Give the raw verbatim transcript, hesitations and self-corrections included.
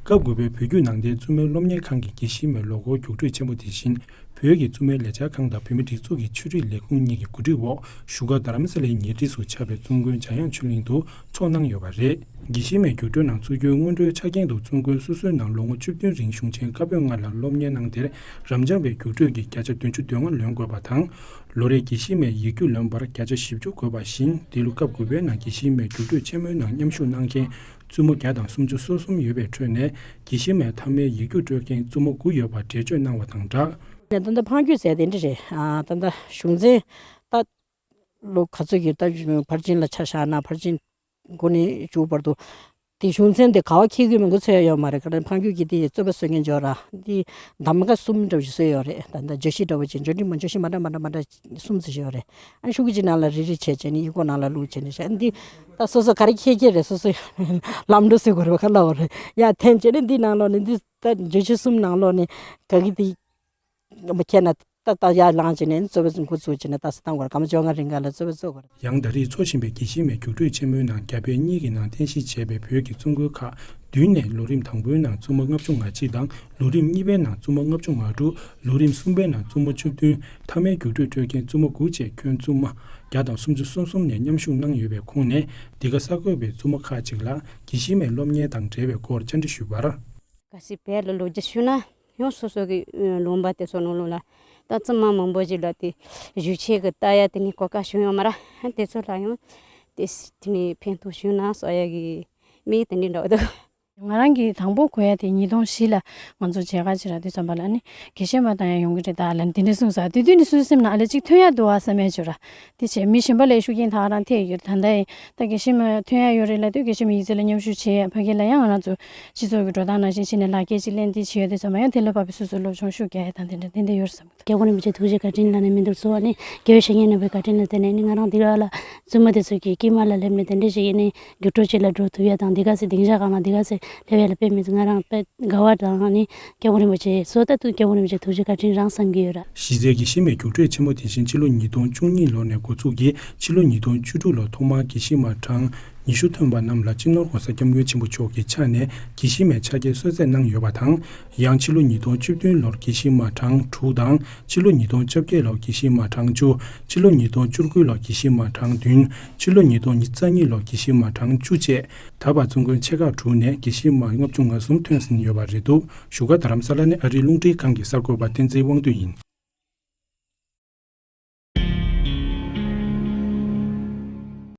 སྐབས་དགུ་པའི་བོད་བརྒྱུད་ནང་བསྟན་བཙུན་མའི་སློབ་གཉེར་ཁང་གི་དགེ་བཤེས་མའི་ལོ་འཁོར་རྒྱུགས་སྤྲོད་ཆེན་མོ་དེ་བཞིན། བོད་ཀྱི་བཙུན་མའི་ལས་འཆར་ཁང་དང་བོད་མིའི་སྒྲིག་འཛུགས་ཀྱི་ཆོས་རིག་ལས་ཁུངས་གཉིས་ཀྱི་གོ་སྒྲིག་འོག་བཞུགས་སྒར་རྡ་རམ་ས་ལའི་ཉེ་འཁྲིས་སུ་ཆགས་པའི་བཙུན་དགོན་འཇམ་དབྱངས་ཆོས་གླིང་དུ་ཚོགས་གནང་ཡོད་པ་རེད། དགེ་བཤེས་མའི་རྒྱུགས་སྤྲོད་ནང་ཚུད་རྒྱུའི་སྔོན་འགྲོའི་ཆ་རྐྱེན་དུ་བཙུན་དགོན་སོ་སོའི་ནང་ལོ་ངོ་བཅུ་བདུན་རིང་གཞུང་ཆེན་བཀའ་པོད་ལྔ་ལ་སློབ་གཉེར་གནང་སྟེ། རབ་འབྱམས་པའི་རྒྱུགས་སྤྲོད་ཀྱི་བརྒྱ་ཆ་བདུན་ཅུ་དོན་ལྔ་ལོན་དགོས་པ་དང་། ལོ་རེའི་དགེ་བཤེས་མའི་ཡིག་རྒྱུགས་ལོན་པར་བརྒྱ་ཆ་བཞི་བཅུ་དགོས་པ་བཞིན། འདི་ལོ་སྐབས་དགུ་པའི་ནང་དགེ་བཤེས་མའི་རྒྱུགས་སྤྲོད་ཆེན་མོའི་ནང་མཉམ་ཞུགས་གནང་མཁན་བཙུན་མོ་བརྒྱ་དང་སུམ་ཅུ་སོ་གསུམ་ཡོད་པའི་ཁྲོད་ནས། དགེ་བཤེས་མའི་མཐའ་མའི་ཡིག་རྒྱུགས་སྤྲོད་མཁན་བཙུན་མོ་དགུ་ཡོད་པ་འགྲེལ་བརྗོད་གནང་བ་དང་སྦྲགས། ད་ལྟ་འཕང་རྒྱུག་ཟེར་དེ་འདྲ་རེད། ཨ། ད་ལྟ་གཞུང་ཚན་ད་ལོ་ག་ཚོད་ཀྱི་ད་ཕར་ཕྱིན་ལ་ཆ་བཞག་ན། ཕར་ཕྱིན་འགོ་ནས་མཇུག་བར་དུ་དེ་གཞུང་ཚན་དེ་ག་བ་འཁེལ་གྱི་མིན་གྱི་ཚོད་ཡོད་མ་རེད། ག་རེ་འཕང་རྒྱུག་གི་དེ་རྩོད་པ་བཟོ་མཁན་འབྱོར་ར། དེ་གདམ་ག་གསུམ་འདྲ་བོ་ཞིག་བཟོས་ཡོད་རེད། ད་ལྟ་བརྗོད་གཞི་འདྲ་བོ་ཅིག་འབྱོར་འགྲིག་མ་འབྱོར་གཞི་མ་འདྲ་མ་འདྲ་མ་འདྲ་གསུམ་ཙམ་ཞིག་ཡོད་རེད། ཨ། ཤོག་གུ་གཅིག་ནང་ལ་རེ་རེ་བྱས་བྱས་ནས་ཡིག་སྐོགས་ནང་ལ་བླུགས་བྱས་ནས་བྱས། འདི་ད་སོ་སོ་ག་རེ་འཁེལ་གྱི་རེད། སོ་སོའི་ལམ་འགྲོ་ཟེར་དགོས་རེད་པ། ག་ལབ་དགོས་རེད། ཡར་འཐེན་བྱས་ནས་འདི་ནང་ལོགས་ནས། འདི་ད་བརྗོད་གཞི་གསུམ་ནང་ལོགས་ནས་ག་གི་དེ་མ་འཁེལ་ན། ད་ད་ཡར་ལངས་བྱས་ནས་རྩོད་པ་འགོ་བཙུགས་བྱས་ནས་ད་ས་བཏང་དགོས་རེད། སྐར་མ་བཅོ་ལྔ་རིང་ག་ལ་རྩོད་པ་རྩོད་དགོས་རེད། ཡང་ད་རེས་འཚོགས་བཞིན་པའི་དགེ་བཤེས་མའི་རྒྱུགས་སྤྲོད་ཆེན་མོའི་ནང་རྒྱ་བལ་གཉིས་ཀྱི་ནང་རྟེན་གཞི་བྱས་པའི་བོད་ཀྱི་བཙུན་དགོན་ཁག་བདུན་ནས་ལོ་རིམ་དང་པོའི་ནང་བཙུན་མོ་ལྔ་བཅུ་ང་གཅིག་དང་། ལོ་རིམ་གཉིས་པའི་ནང་བཙུན་མོ་ལྔ་བཅུ་ང་དྲུག་ལོ་རིམ་གསུམ་པའི་ནང་བཙུན་མོ་བཅུ་བདུན། མཐའ་མའི་རྒྱུགས་སྤྲོད་སྤྲོད་མཁན་བཙུན་མོ་དགུ་བཅས་ཁྱོན་བཙུན་མ་བརྒྱ་དང་སུམ་ཅུ་སོ་གསུམ་ནས་མཉམ་ཞུགས་གནང་ཡོད་པའི་ཁོངས་ནས། འདི་ག་གསར་འགོད་པས་བཙུན་མོ་ཁག་ཅིག་ལ་དགེ་བཤེས་མའི་སློབ་གཉེར་དང་འབྲེལ་བའི་སྐོར་བཅར་འདྲི་ཞུས་པར། གལ་སྲིད་བོད་ལ་ལོ་རྒྱུས་ཞུ་ན་ཡང་སོ་སོ་གི་ལུང་པ་དེ་ཚོ་ནང་ལོགས་ལ་ད་བཙུན་མ་མང་པོ་ཞིག་ལ་དེ་བཞུགས་ཆས་ཀྱི་ལྟ་ཡ་དེ་ནི་གོ་སྐབས་བྱུང་ཡོད་མ་རེད། དེ་ཚོ་ལ་ཡང་དེ་དེ་ནི་ཕན་ཐོགས་བྱུང་ན་བསམ་ཡ་གི་དམིགས་དེ་འདྲ་འདྲ་བོ་འདུག། ང་རང་གིས་དང་པོ་གོ་ཡ་དེ་ཉིས་སྟོང་བཞི་ལ་ང་ཚོ་མཇལ་ཁ་བྱེད་ར་དུས་ཙམ་པ་ལ་ནི་དགེ་བཤེས་མ་བཏང་ཡ་ཡོང་གི་རེད་ད་ལབ་ནས་དེ་འདྲ་གསུངས་སོང་། དེ་དུས་ནི་སོ་སོའི་སེམས་ནང་ཨ་ལས་གཅིག་ཐོན་ཡ་འདུག་ཨ་བསམ་ཡ་བྱུང་ར། དེ་བྱས་མི་གཞན་པ་ལ་ཤུགས་རྐྱེན་ད་ག་རང་ཐེབས་ཡོད་རེད། ད་ལྟ་ཡིན་ད་དགེ་བཤེས་མ་ཐོན་ཡ་ཡོད་རེད་ལབ་དུས་དགེ་བཤེས་མ་ཡིག་ཚད་ལ་མཉམ་ཞུགས་བྱེད་ཡ་ཕ་གི་ལ་ཡང་ང་རང་ཚོ་སྤྱི་ཚོགས་ཀྱི་འགྲོ་སྟངས་ནང་བཞིན་བྱས་ནས་ལག་འཁྱེར་གཅིག་ལེན་དེ་བྱེད་ཡོད་དུས་ཙམ་པ་ཡང་དེ་ལ་བབས་པའི་སོ་སོའི་སློབ་སྦྱོང་ཤུགས་རྒྱག་ཡ་དང་དེ་འདྲ་དེ་འདྲ་ཡོད་རེད་བསམ། སྐྱབས་མགོན་རིན་པོ་ཆེ་ཐུགས་རྗེ་བཀའ་དྲིན་ལ་ནི་མི་འདུག་ཟེར་བ་ནི་དགེ་བའི་བཤེས་གཉེན་རྣམ་པའི་བཀའ་དྲིན་ལ་བརྟེན་ནས་ནི་ང་རང་འདི་ག་ལ་བཙུན་མ་དེ་ཚོ་གི་དཀྱིལ་མ་ལ་སླེབས་ནས་དེ་འདྲ་ཞིག་ཡིན་ནི་རྒྱུགས་སྤྲོད་ཅིག་ལ་འགྲོ་ཐུབ་ཡ་དང་འདི་ག་ཚོད་སྡིངས་ཆ་སྒང་ལ་འདི་ག་ཚོད་སླེབས་ཡ་ལ་དཔེ་མི་སྲིད་ང་རང་དཔེ་དགའ་བ་དང་ནི་སྐྱབས་མགོན་རིན་པོ་ཆེ་བཟོ་ལྟ་དུས་སྐྱབས་མགོན་རིན་པོ་ཆེ་ཐུགས་རྗེ་བཀའ་དྲིན་རང་བསམ་གྱི་ཡོད་ར། གཞི་རྩའི་དགེ་བཤེས་མའི་རྒྱུགས་སྤྲོད་ཆེན་མོ་དེ་བཞིན་ཕྱི་ལོ་ཉིས་སྟོང་བཅུ་གཉིས་ལོ་ནས་འགོ་ཚུགས་ཀྱིས་ཕྱི་ལོ་ཉིས་སྟོང་བཅུ་དྲུག་ལོ་ཐོག་མར་དགེ་བཤེས་མ་གྲངས་ཉི་ཤུ་ཐོན་པ་རྣམས་ལ་སྤྱི་ནོར་༸གོང་ས་༸སྐྱབས་མགོན་ཆེན་པོ་མཆོག་གི་ཕྱག་ནས་དགེ་བཤེས་མའི་ཕྱག་འཁྱེར་གསོལ་སྩལ་གནང་ཡོད་པ་དང་། ཡང་ཕྱི་ལོ་ཉིས་སྟོང་བཅུ་བདུན་ལོར་དགེ་བཤེས་མ་གྲངས་དྲུག་དང་། ཕྱི་ལོ་ཉིས་སྟོང་བཅོ་བརྒྱད་ལོར་དགེ་བཤེས་མ་གྲངས་བཅུ། ཕྱི་ལོ་ཉིས་སྟོང་བཅུ་དགུ་ལོར་དགེ་བཤེས་མ་གྲངས་བདུན། ཕྱི་ལོ་ཉིས་སྟོང་ཉི་ཤུ་རྩ་གཉིས་ལོར་དགེ་བཤེས་མ་གྲངས་བཅུ་བཅས་ད་བར་བཙུན་དགོན་ཆེ་ཁག་དྲུག་ནས་དགེ་བཤེས་མ་ལྔ་བཅུ་ང་གསུམ་ཐོན་ཟིན་ཡོད་པ་རེད་འདུག། བཞུགས་སྒར་རྡ་རམ་ས་ལ་ནས་ཨ་རིའི་རླུང་འཕྲིན་ཁང་གི་གསར་འགོད་པ་བསྟན་འཛིན་དབང་འདུས་ཡིན།